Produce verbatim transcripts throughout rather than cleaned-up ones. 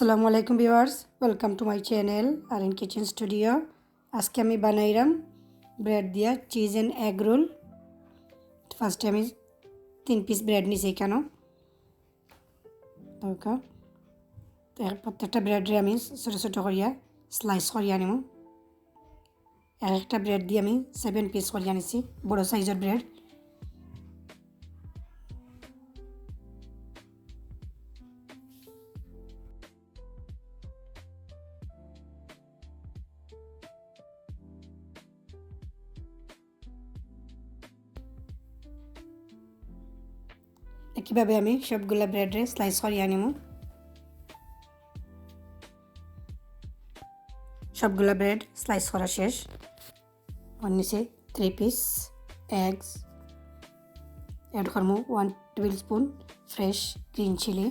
আসসালামু আলাইকুম viewers, welcome to my channel R N kitchen studio. আজকে আমি বানাইরাম ব্রেড দিয়া চিজ অ্যান্ড এগ রোল। ফার্স্টে আমি তিন পিস ব্রেড নিছি এখানো। দরকার তো এর প্রত্যেকটা ব্রেডরে আমি ছোটো ছোটো করিয়া স্লাইস করিয়া নিমু। এক একটা ব্রেড দিয়া আমি সেভেন পিস করিয়া নিছি, বড় সাইজর ব্রেড। একইভাবে আমি সবগুলা ব্রেডরে স্লাইস করিয়া নিমু। সবগুলা ব্রেড স্লাইস করা শেষ। অর নিচে থ্রি পিস এগস, অ্যাড করমু one tablespoon fresh green chilli,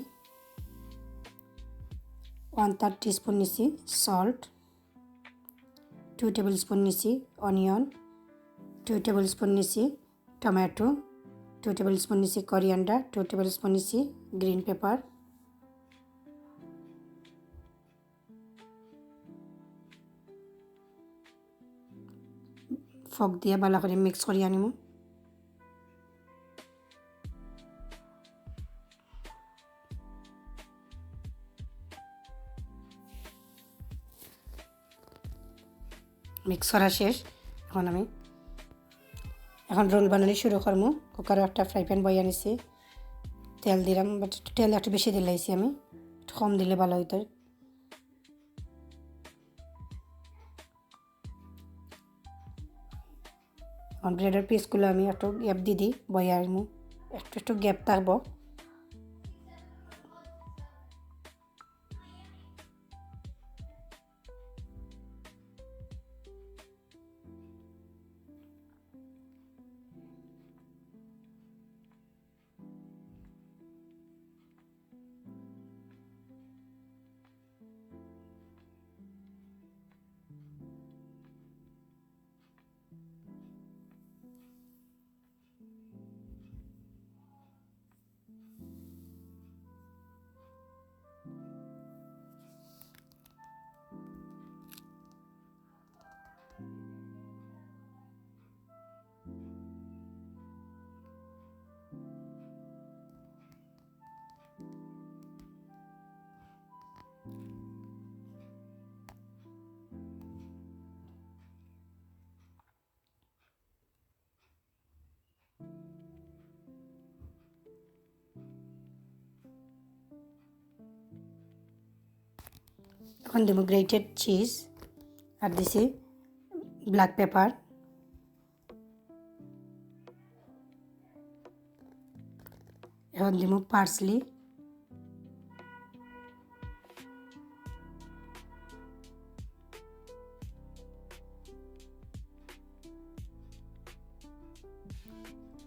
one third teaspoon নিছি সল্ট, টু টেবিল স্পুন নিছি অনিয়ন, টু টেবিল স্পুন নিছি টমেটো, টু টেবিল স্পুন নিছি করিয়ান্ডার, টু টেবিল স্পুন নিছি গ্রিন পেপার। ফক দিয়া ভালা করি মিক্স করিয়া নিমু। মিক্স করা শেষ। এখন আমি এখন রোল বানানি শুরু করমু। কুকারো একটা ফ্রাই প্যান বইয়া নিছি, তেল দিলাম, বাট তেল একটু বেশি দিলাইছি আমি, একটু কম দিলে ভালা অইতো। এখন ব্রেডর পিসগুলা আমি একটু গ্যাপ দি দি বইয়া নিমু, একটু একটু গ্যাপ থাকবো। এখন দিমু গ্রেটেড চিজ, আর দিছি ব্ল্যাক পেপার। এখন দিমু পার্সলি।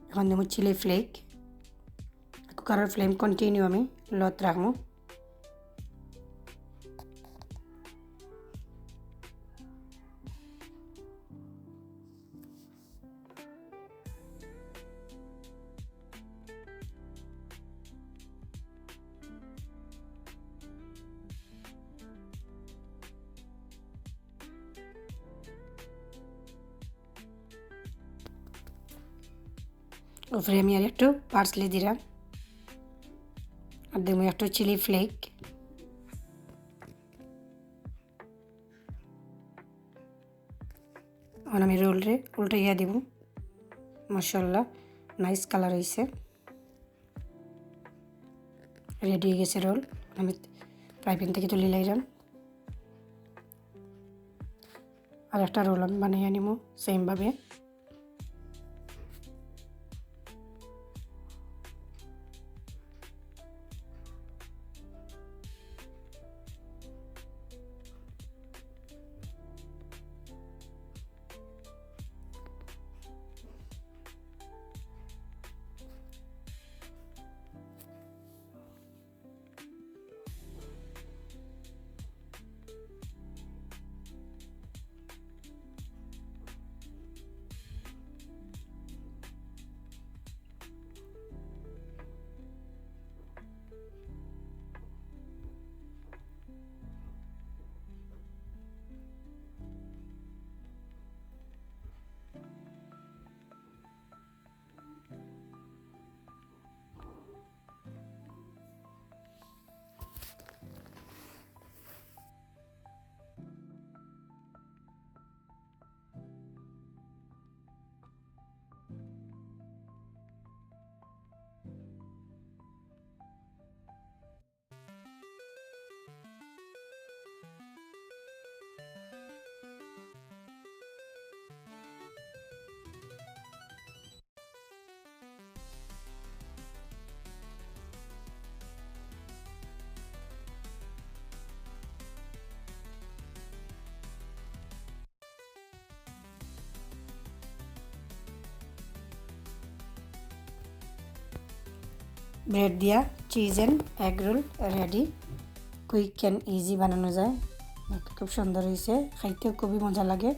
এখন দিমু চিলি ফ্লেক। কুকারর ফ্লেম কন্টিনিউ আমি লোত রাখমু। উপরে আমি আর একটু পার্সলি দিলাম, আর দিমু একটু চিলি ফ্লেক। এখন আমি রোলরে উল্টাইয়া দিমু। মাশাআল্লাহ, নাইস কালার অইছে। রেডি অই গেছে রোল। আমি ফ্রাই প্যান থাকি তুলি লাইলাম। আর একটা রোল আমি বানাইয়া নিমু সেম ভাবে। ব্রেড দিয়া cheese and egg role ready. Quick and easy বানানো যায়। দেখতে খুব সুন্দর হয়েছে, খাইতেও খুবই মজা লাগে।